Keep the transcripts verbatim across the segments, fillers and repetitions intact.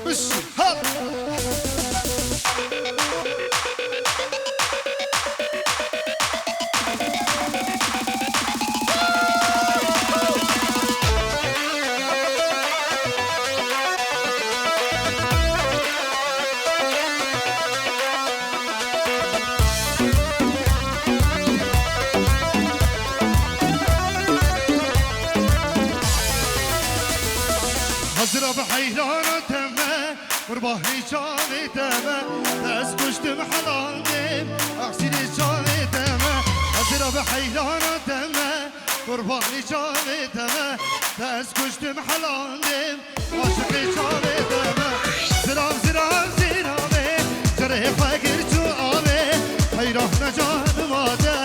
Bişî, ha! Hazira bi heyrana te me, qurbanî çavê te me, ez kuştim helandê, axsîrê çavê te me. Hazira bi heyrana te me, qurbanî çavê te me, ez kuştim helandê, aşiqê çavê te me. Zirav, zirav, ziravê, cerê xwe gir çû avê, heyra ne canima te.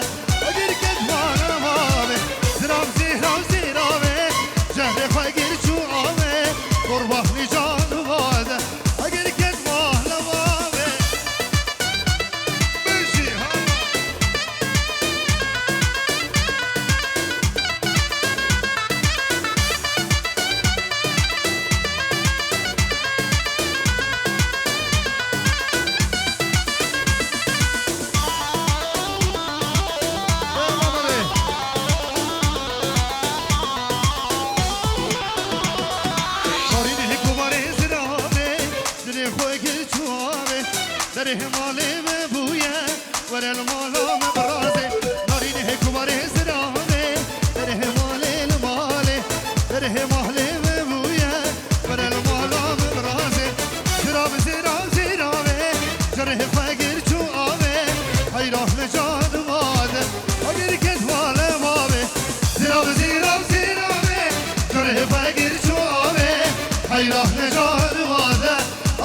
Agir ket vana mavê, zirav, zirav, ziravê, cerê xwe gir çû avê, qurbanî canima te. Agir ket vana mavê. Bijî, ha! Narînê hêkovarê ziravê, dilê xwe gir çû avê, derê malê me bûye, were li mala me birazê. Narînê hêkovarê ziravê, derê malê li malê, derê malê me bûye, were li mala me birazê. Zirav, zirav, ziravê, cerê xwe gir çû avê, heyra ne canima te. Agir ket vale mavê, zirav, zirav, ziravê, cerê xwe gir çû avê, heyra ne canima te.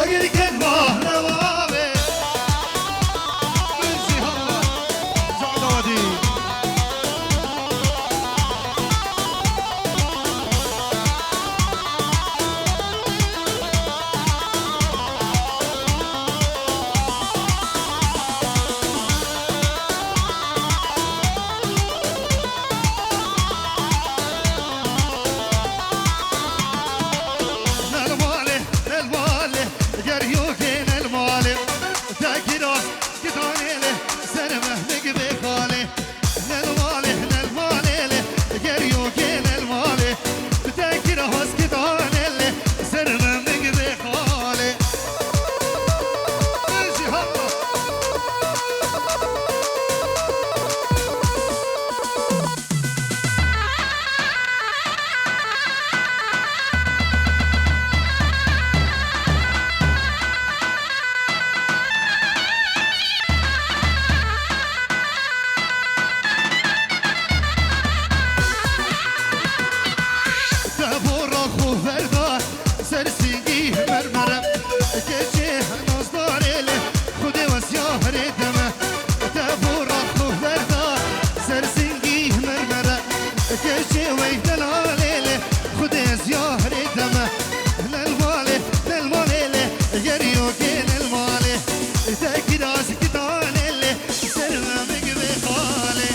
Agir ket vale mavê. Min jî hema, Zadawadî. Nel malê, nel malê, ger yokê nel malê. Te kiraz kitanê lê, ser mehmik bê xalê. Nel malê, nel malê lê, ger yokê nel malê. Te kiraz kitanê lê, ser mehmik bê xalê. Jî hema. Te bo raxo verda ser singî mermere. Keçê nazdarê lê Xwedê wesya herê deme. Te bo raxo verda ser singî mermere. Keçê wey delalê lê Xwedê zya herê deme. Nel malê, nel malê lê, ger yokê nel malê. Te kiraz kitanê lê, ser me bigvê xalê.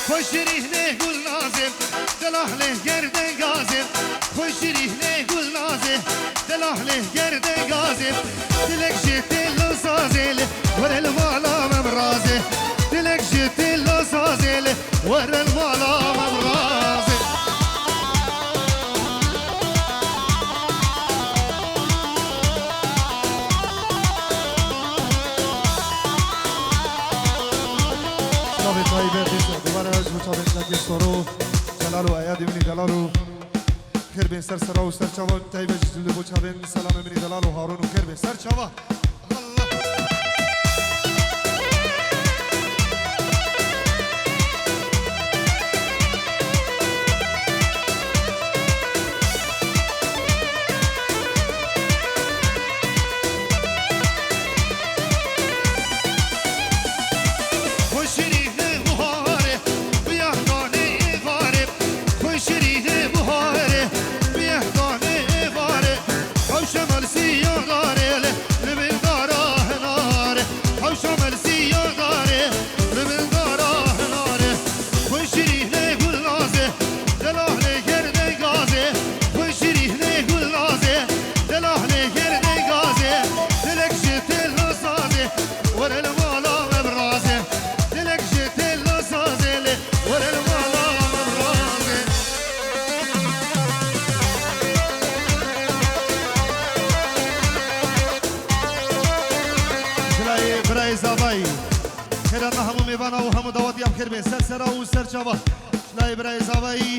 Xweşirîhnê gul nazê, dela lê gerdengazê. Xweşirîhnê gul nazê, dela lê gerdengazê. Dilek ji têl û sazê lê, were li mala me birazê. Dilek ji têl û sazê lê, were li mala me birazê. Çavê taybet, dîsa dubare ji bo çavê çekê soro, delal û eyadî min î delal û Xêr bên ser sera û ser çava, taybet ji li bo çavên selamê min ê delal û Harûn û xêr bên ser çava. Allah. Xweşirîne buharê, bi yahdanê êvarê. Xweşirîne buharê, bi yahdanê êvarê. Hewşa melsiya darê, li bin dara hinarê. Hewşa melsiya darê, li bin dara hinarê. Xweşirîne gulazê, delalê gerdê gazê. Xweşirîne gulazê, delalê gerdê gazê. Dilek ji têl nasazê, were li mala me birazê. Dilek ji têl nasazê lê, were li mala me birazê. Ji layê birayê Zavayî. Xêra me hemû mêvana û hemû dawetiya bi xêr bên ser sera û ser çava. Ji layê birayê Zavayî,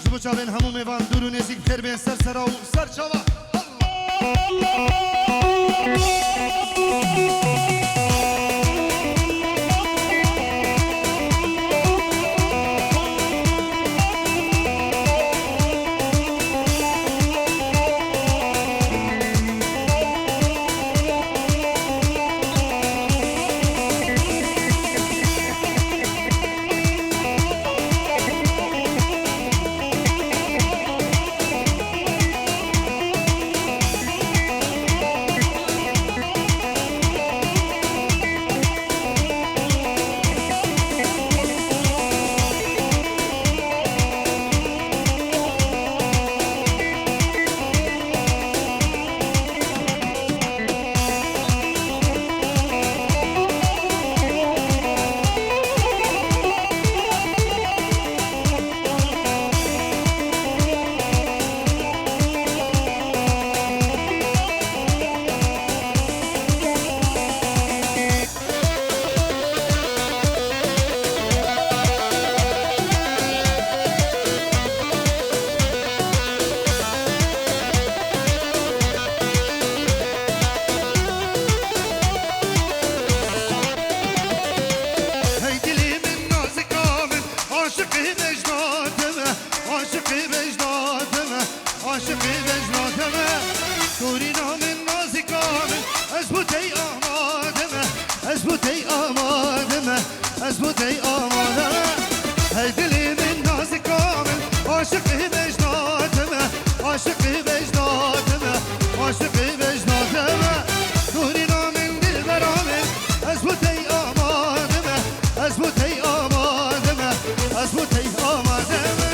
ji bo çavên hemû mêvan dûr û nêzîk bi xêr bên ser sera û ser çava. Hey dilê min, nazika min, aşiqê bejna te me, aşiqê bejna te me. Aşiqê bejna te me, torîna min, nazika min, ez bo tey amade me, ez bo tey amade me, ez bo tey amade me. Hey dilê min, nazika min, aşiqê bejna te me, aşiqê bejna te me, aşiqê bejna te me. Torîna min, dilbera min, ez bo tey amade me, ez bo tey amade me, ez bo tey amade me.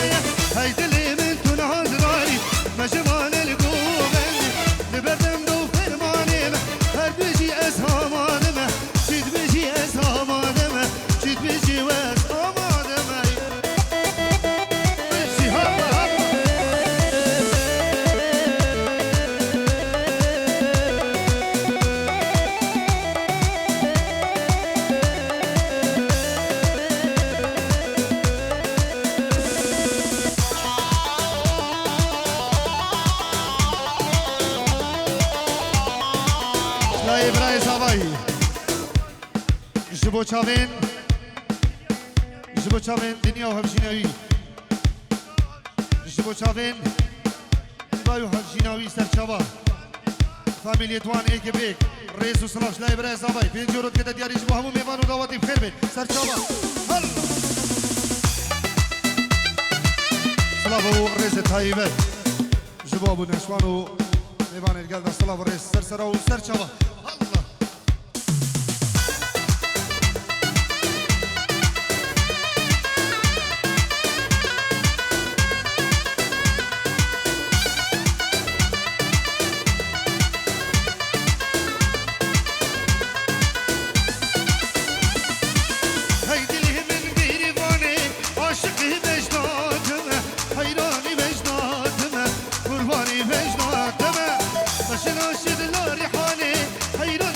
Hey dilê min, tu niha didarî, me ji malê li govendî, li berdem do fermanê me, her dibêjî ez amade me, çi dibêjî ez amade me, çi dibêjî ez amade me. Jî hapa, hapa. Layê birayê Zavayî. Ji bo çavên, ji bo çavên dinya û hevjîna wî. Ji bo çavên Bay û hevjîna wî serçava. Famîliyê Doğan êk bi êk. Rêz û silav ji layê birayê Zavayî. Pêncî euro dikete diyarî ji bo hemû mêvan û dawetî bi xêr bên. Serçava. Hela. Silav û rêzê taybet. Ji bo Ebû Neşwan û mêvanê li gel de silav û rêz ser sera û serçava. Hela. Hey dilê min, bêrîvanê, aşiqê bejna te me, heyranî bejna te me, qurbanî bejna te me. Meşin aşid la Rîhanê, heyran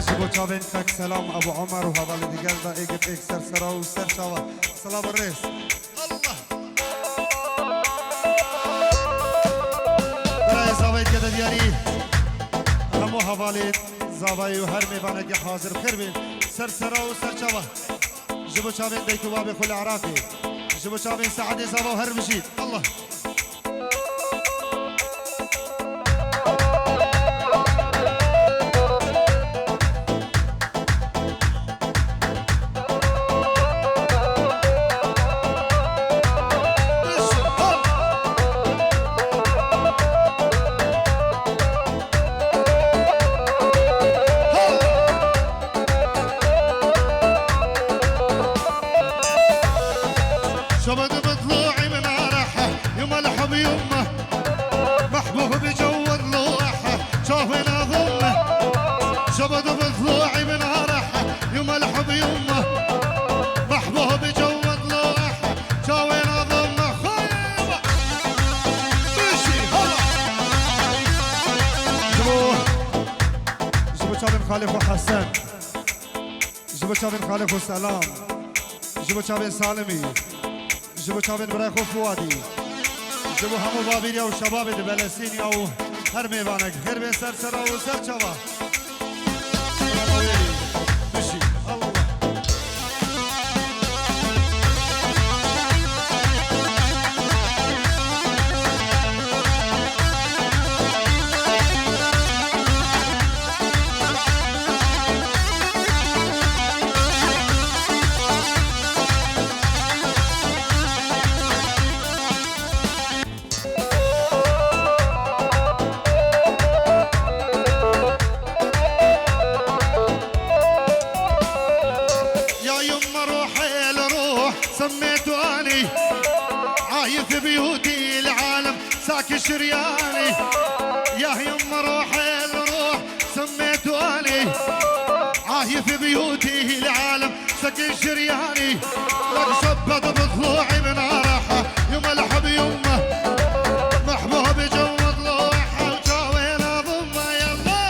Ji bo çavên Kak Selam, Ebu Omer û hevalên digel de êgit êk ser sera û ser çava. Silav û rêz. Allah! Berayê zavayê dike de diyarî. Hemû hevalên zavayê û her mêvanekî hazir bi xêr bên. Ser sera û ser çava. Ji bo çavên dayik û babê xwe li Iraqê. Ji bo çavên Seadê Zava û her bijîn. Allah! شبد بطلوعي من أرحه، يما الحب يمه، محبوب بجو الروح، شوفنا ضمه. شبد بطلوعي من أرحه، يما الحب يمه، محبوب بجو الروح، شوفنا ضمه. خيبة. مشي، هلا. Ji bo, ji bo çavên Xalif û Hesen. Ji bo çavên Xalif û Selam, ji bo çavên Salimî, ji bo çavên birayê xwe Fuadî, ji bo hemû babîriya û şebabê di Belesîniya û her mêvanek xêr bên ser sera û ser çava. Bişî. Allah. يا يما روحي لروح سميته اني، عايف بيوتي العالم ساكن شرياني. يا يما روحي لروح سميته اني، عايف بيوتي العالم ساكن شرياني. لك شبت بطلوعي من راحة يما الحب يمه، محبوب جو ضلوعها وجاوينا ضمه يما.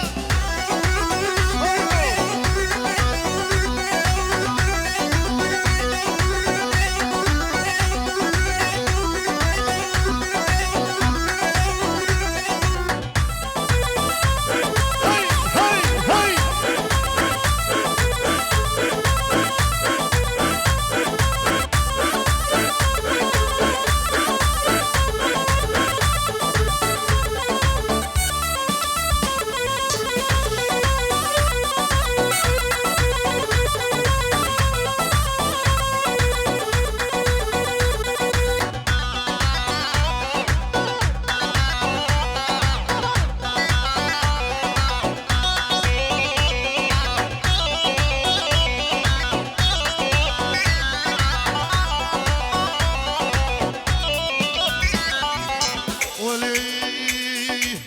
ولي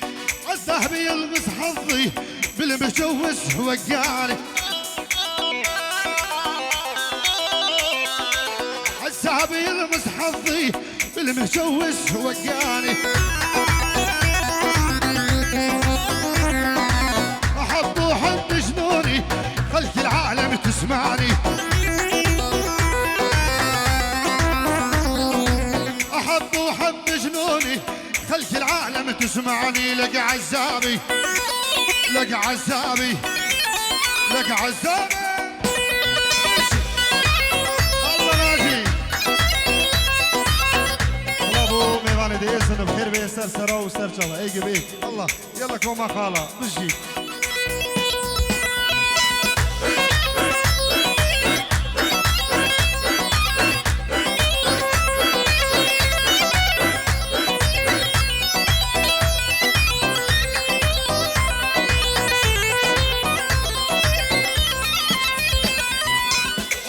عالذهب يلمس حظي بالمجوز وقالي. عالذهب يلمس حظي بالمجوز وقالي. أحب وحب جنوني خلي العالم تسمعني. أحب وحب جنوني خلي العالم تسمعني. لك عزابي، لك عزابي، لك عزابي. الله راضي. Bravo, mêvanê dê êzin bi xêr bê ser sera û ser çava. Ey gibi. Allah. Yalla koma xala, bijî.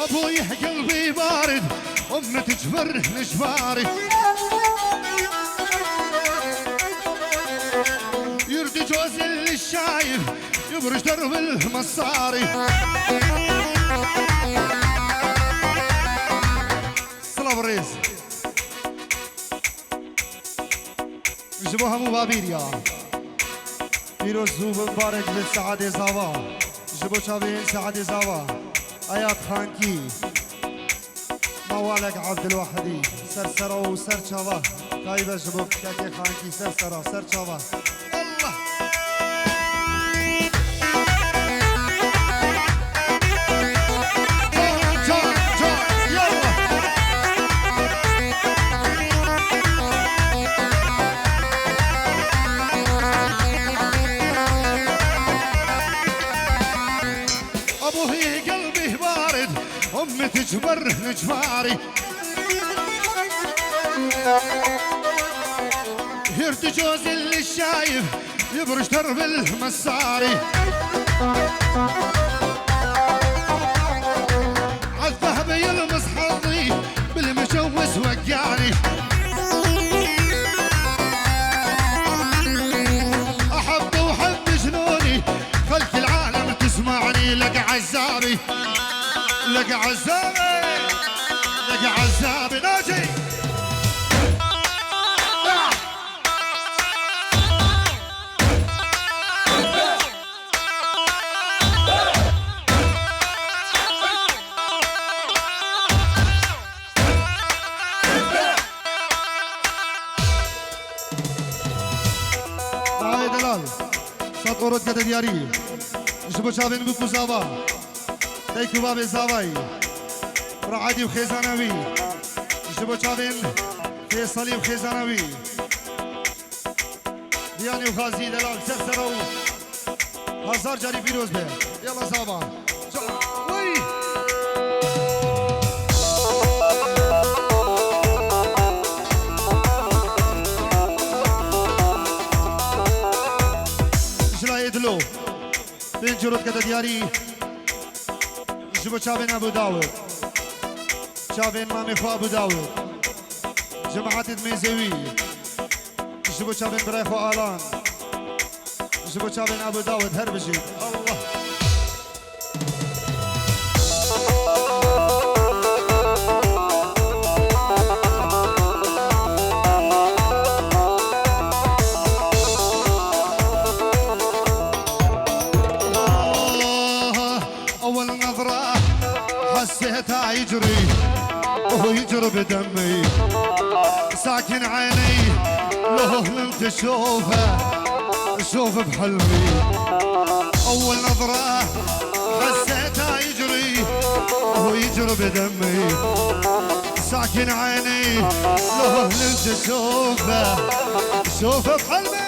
أبوي قلبي بارد، أمي تجبر نجباري. يرد جوز الشايب، يبرش درب المصاري. Silav û rêz. Ji bo hemû babîriya. Pîroz û mibarek bi Seadê Zava. Ji bo çavên Seedê Zava, Eyad Xankî, Mawalek Abdulwahidî, ser sera û ser çava, taybet ji bo kekê Xankî, ser sera, ser çava. Allah! Can, can, can, yallah! أبوه قلبي بارد، أمي تجبر نجباري. هرت جوز اللي شايف يبرش درب المساري. عالذهب يلمس حظي بالمجوز وقاني. أحب وحب جنوني، خلي العالم تسمعني. لك عزابي، لك عزابي، لك عزابي ناجي. Dayê delal, sed euro dikete diyarî. Ji bo çavên bûk û zava, dayik û bavê zavayî, Re'adî û xêzana wî. Ji bo çavên Fêsalî û xêzana wî. Diyanî û Xazî delal ser sera û hezar carî pîroz be. Yala zava. Ca-, wey! Ji layê dilo. Pênc euro dikete diyarî. Ji bo çavên Ebû Dawid. Çavên mamê xwe Ebû Dawid. Cemaetê dimêzê wî. Ji bo çavên birayê xwe Alan. Ji bo çavên Ebû Dawid her bijîn. Allah. أول نظرة حسيتها يجري ويجري بدمي. ساكن عيني لو انت شوفه، شوف بحلمي. أول نظرة حسيتها يجري ويجري بدمي. ساكن عيني لو انت شوفه، شوف بحلمي.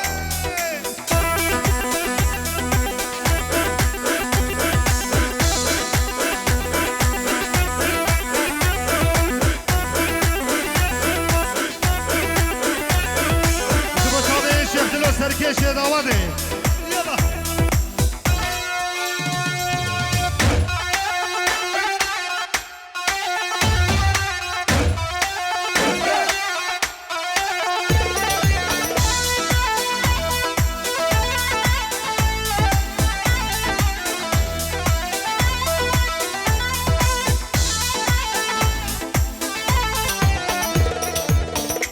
Ji bo çavê Şêx Dilo serkêşê dawatê. Yala.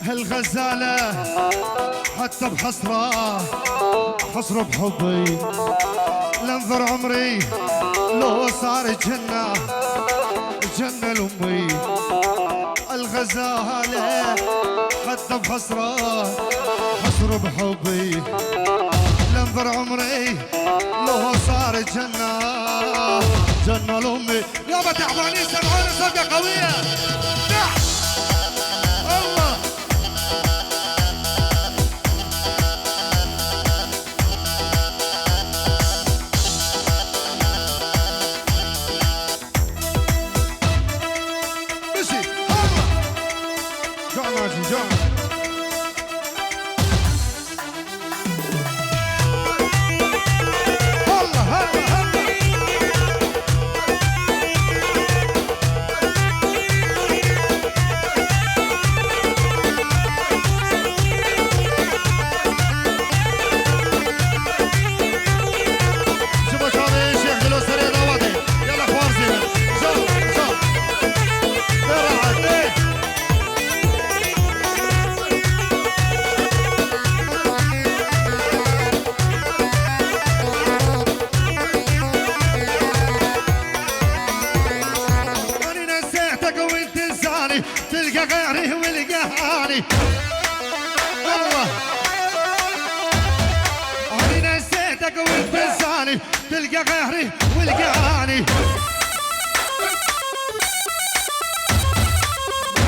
هالغزالة حتى بحسرة، حسرة بحبي. لانظر عمري لو صار جنة، جنة لأمي. الغزالة حتى بحسرة، حسرة بحبي. لانظر عمري لو صار جنة، جنة لأمي. يابا تعبانين، سمعونا صفقة قوية. نح. الله. مشي. الله. جوع ناجي، جوع. Ji bo çavê Şêx Dilo serê dawatê. Yala xwarzê min. Ca, ca. Bê rehet, bê. تلقى غيري والقى هاني. والله. هاني نسيتك وانت بلساني. تلقى غيري والقى هاني.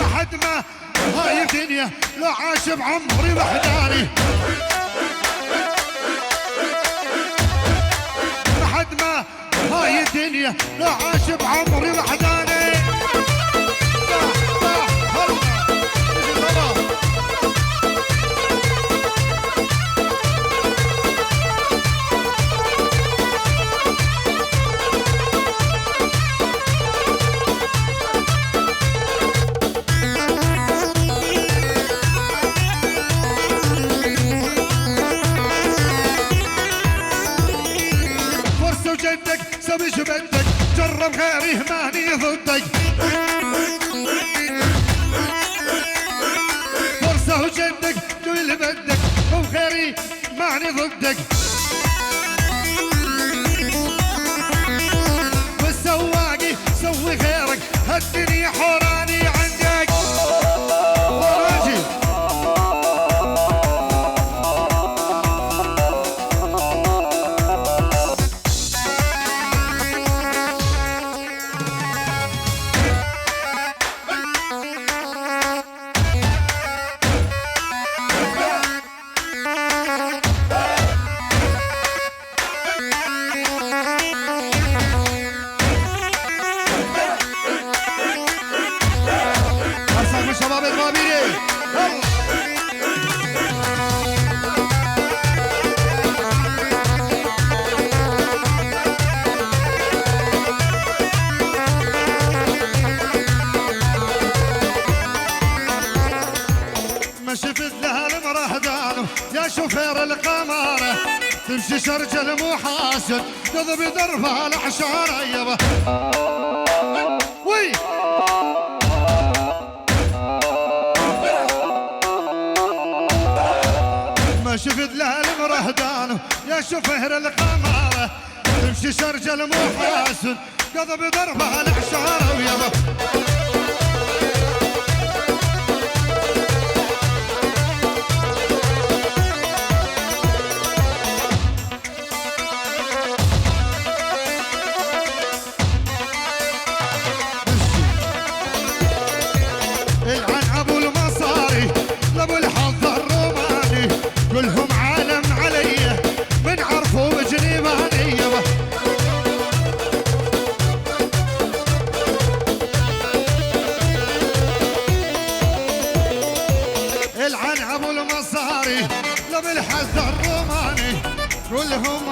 لحد ما هاي الدنيا لو عاش بعمري وحداني. لحد ما هاي الدنيا لو عاش بعمري وحداني. فرصة وجدك سوي شو بدك، جرب غيري ماني ضدك. فرصة وجدك، سوي اللي بدك، وغيري ماني ضدك. والسواقي سوي غيرك، هالدنيا حوراني عندك. حوراني. أرسل من شباب الضميري. يلا. ما شفت لها المرهدان يا شوفير القمر، تمشي شرج المحاسن تضرب دربها الحشارة يابا. وي. ما شفت لها المرهدان يا شفهر القمر، تمشي شرج المحاسن قضب ضربها الحشارة ويابا. العن أبو المصاري، لأبو الحظ الروماني، كلهم عالم علي، من عرفوا بجنيباني يابا. العن أبو المصاري، لأبو الحظ الروماني، كلهم